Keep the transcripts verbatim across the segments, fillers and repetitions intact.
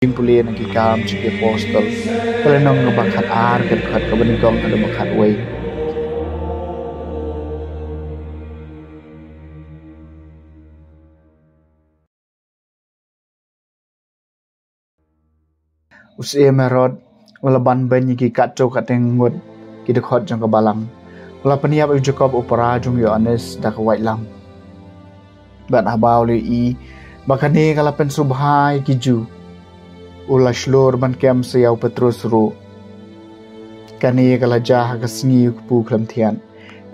Jingpule na ki Kam jong ki Apostol, ka lynnong kaba khat ar, ka dkhot kaba nyngkong haduh ba khat wei. U Syiem Herod u la ban beiñ ïa ki katto katne ngut ki dkhot jong ka balang. U la pynïap ïa u Jakob u para jong u Ïoannis da ka waitlam. Bad haba u la ïohi ba kane ka la pynsngewbha ïa ki Jiw, u la shlur ban kem sa ïa u Petros ruh. Kane ka la jia ha ka sngi u kpu khlem thiat.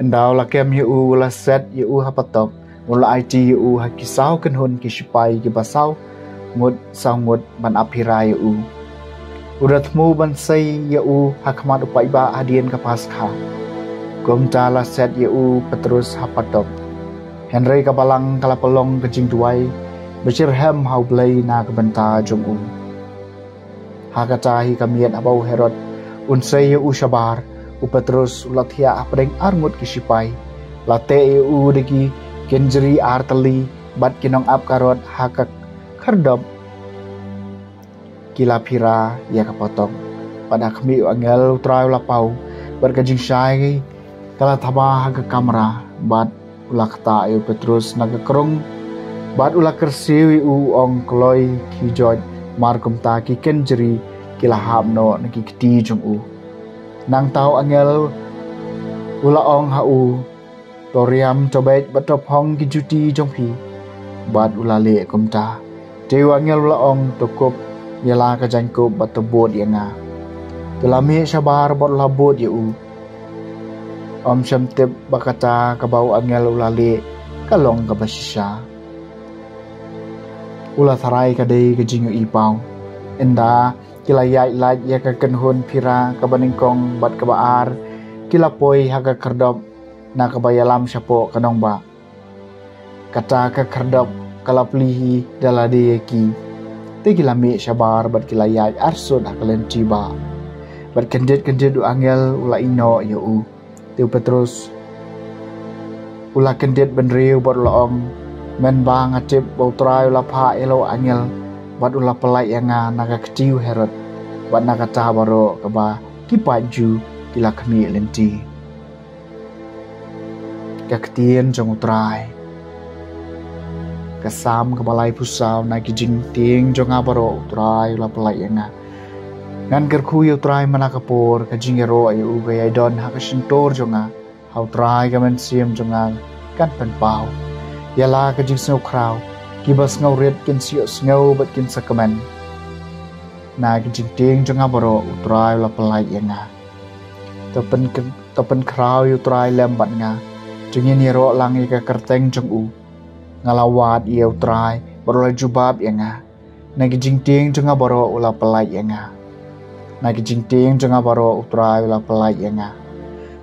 Ynda u la kem ïa u, u la set ïa u ha patok. U la aiti ïa u ha ki saw kynhun ki shipai kiba saw ngut saw ngut ban ap phira ïa u. U la thmu ban sei ïa u ha khmat u paidbah hadien ka Paskha. Kumta la set ïa u Petros ha patok. Hynrei ka balang ka la pynlong ka jingduwai ba shitrhem ha U Blei na ka bynta jong u. Ha kata hi ka miet haba u Herod un sei ïa u shabar, u Petros u la thiah hapdeng arngut ki shipai. La teh ïa u da ki kynjri ar tylli bad ki nongap ka rot ha ka khyrdop ki la phira ïa ka patok. Bad ha khmih u angel U Trai u la paw, bad ka jingshai ka la thaba ha ka kamra, bad u la ktah ïa u Petros na ka krung, bad u la kyrsiew ïa u, u ong, kloi khie joit, mar kumta ki kynjri ki la hap noh na ki kti jong u. Nangta u angel u la ong ha u, to riam, to beit bad to phong ki juti jong phi. Bad u la leh kumta. Te u angel u la ong, to kup ïa la ka jaiñkup bad to bud ïa nga. Te u la mih shabar bad u la bud ïa u. Ym shym tip ba kata kaba u angel u la leh ka long kaba shisha. U la tharai ka dei ka jingïohi paw. Ynda ki la ïaid lait ïa ka kynhun phira kaba nyngkong bad kaba ar, ki la poi ha ka khyrdop na kaba ïalam shapoh ka nongbah. Kata ka khyrdop ka la plie hi da lade ïa ki. Te ki la mih shabar bad ki la ïaid arsut ha ka lynti bah. Bad kyndit kyndit u angel u la ïehnoh ïa u. Te u Petros u la kyndit bynriew bad u la ong, mynba nga tip ba U Trai u la phah ïa la u angel bad u la pyllait ïa nga na ka kti u Herod bad na kata baroh kaba ki paid Jiw ki la khmih lynti. Ka ktien jong U Trai. Ka Salm kaba laiphew saw. Na ki jingtieng jong nga baroh U Trai u la pyllait ïa nga. Ngan kyrkhu ïa U Trai man la ka por, ka jingïaroh ïa u ka ïai don ha ka shyntur jong nga. Ha U Trai ka mynsiem jong nga kan pynpaw. Ïa la ka jingsngewkhraw, kiba sngewrit kin sa ïohsngew bad kin sa kmen. Na ki jingtieng jong nga baroh U Trai u la pyllait ïa nga. To pyn, to pynkhraw ïa U Trai lem bad nga. Jong ngin ïaroh lang ïa ka kyrteng jong u. Nga la wad ïa U Trai bad u la jubab ïa nga. Na ki jingtieng jong nga baroh u la pyllait ïa nga. Na ki jingtieng jong nga baroh U Trai u la pyllait ïa nga.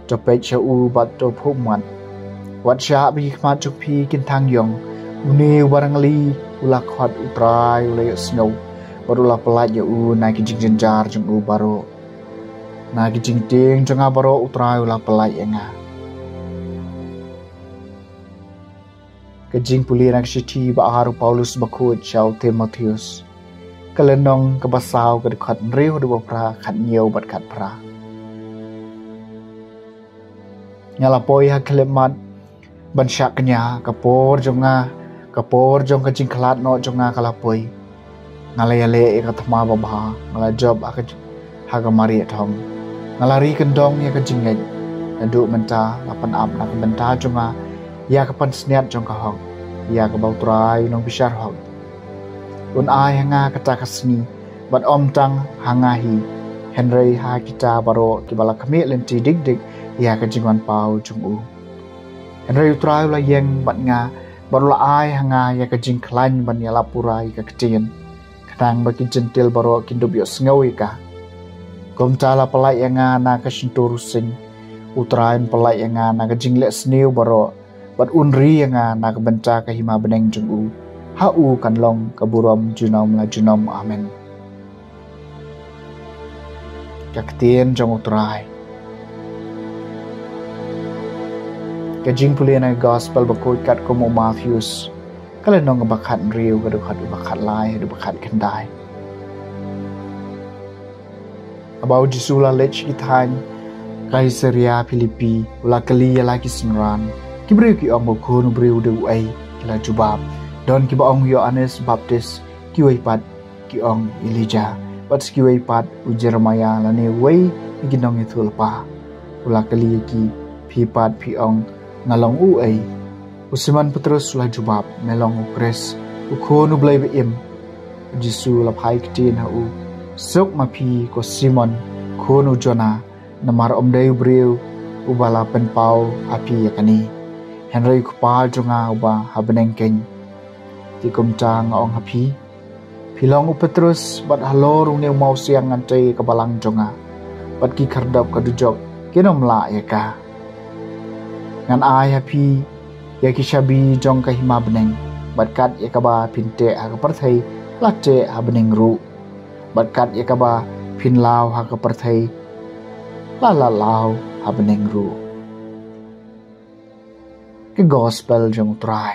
To peit sha u bad to phuh mad. Wat shah ba ki khmat jong phi kin thang ïong. Une uba rangli u la khot, U Trai u la ïohsngew bad u la pyllait ïa u na ki jingjynjar jong u baroh. Na ki jingtieng jong nga baroh U Trai u la pyllait ïa nga. Ka jingpule na ka shithi ba ar u Paulus bakhuid sha u Timotheus. Ka lynnong kaba saw, ka dkhot hynriew haduh ba phra, khathynñiew bad khatphra. Nga la poi ha khlieh mat ban shah kñia, ka por jong nga, ka por jong ka jingkhlad noh jong nga ka la poi. Nga la ïaleh ïa ka thma babha, nga la jop ha ka, ha ka marieh thong. Nga la ri kyndong ïa ka jingngeit. Naduh mynta la pynap na ka bynta jong nga ïa ka pansngiat jong ka hok, ïa kaba U Trai u nongbishar hok un ai ha nga kata ka sngi, bad ym tang ha nga hi, hynrei ha kita baroh kiba la khmih lynti dik dik ïa ka jingwan paw jong u. Hynrei U Trai u la ïeng bad nga, bad u la ai ha nga ïa ka jingkhlaiñ ban ïalap pura ïa ka ktien, khnang ba ki Jentil baroh kin dup ïohsngew ïa ka. Kumta la pyllait ïa nga na ka shyntur u sing. U Trai un pyllait ïa nga na ka jingleh sniew baroh, bad un ri ïa nga na ka bynta ka hima bneng jong u. Ha u kan long ka burom junom la junom. Amen. Ka ktien jong U Trai. Ka jingpule na ka gospel bakhuid katkum u Mathaios. Ka lynnong kaba khathynriew, ka dkhot kaba khatlai haduh ba khatkhyndai. Haba u Jisu u la leit sha ki thaiñ Kaisaria Philipi, u la kylli ïa la ki synran: "Ki briew ki ong ba u Khun u briew u dei uei?" Ki la jubab: "Don kiba ong u Ïoannis Baptist, kiwei pat ki ong u Elijah, bad sa kiwei pat u Jeremiah lane uwei na ki nongïathuhlypa." U la kylli ïa ki: "Phi pat phi ong nga long uei?" U Simon Petrus u la jubab: "Me long u Khrist, u Khun u Blei ba-im." U Jisu u la phai ktien ha u: "Suk ma phi, ko Simon, khun u Jonah, namar ym dei u briew uba la pynpaw ha phi ïa kane, hynrei u Kpa jong nga uba ha bneng keiñ. Te kumta nga ong ha phi, phi long u Petrus, bad halor une u mawsiang ngan tei ïa ka balang jong nga, bad ki khyrdop ka dujok kin ym lah ïa ka. Ngan ai ha phi ïa ki shabi jong ka hima bneng, bad kat ïa kaba phin teh ha ka pyrthei, la teh ha bneng ruh, bad kat ïa kaba phin law ha ka pyrthei, la la law ha bneng ruh." Ka Gospel jong u Trai.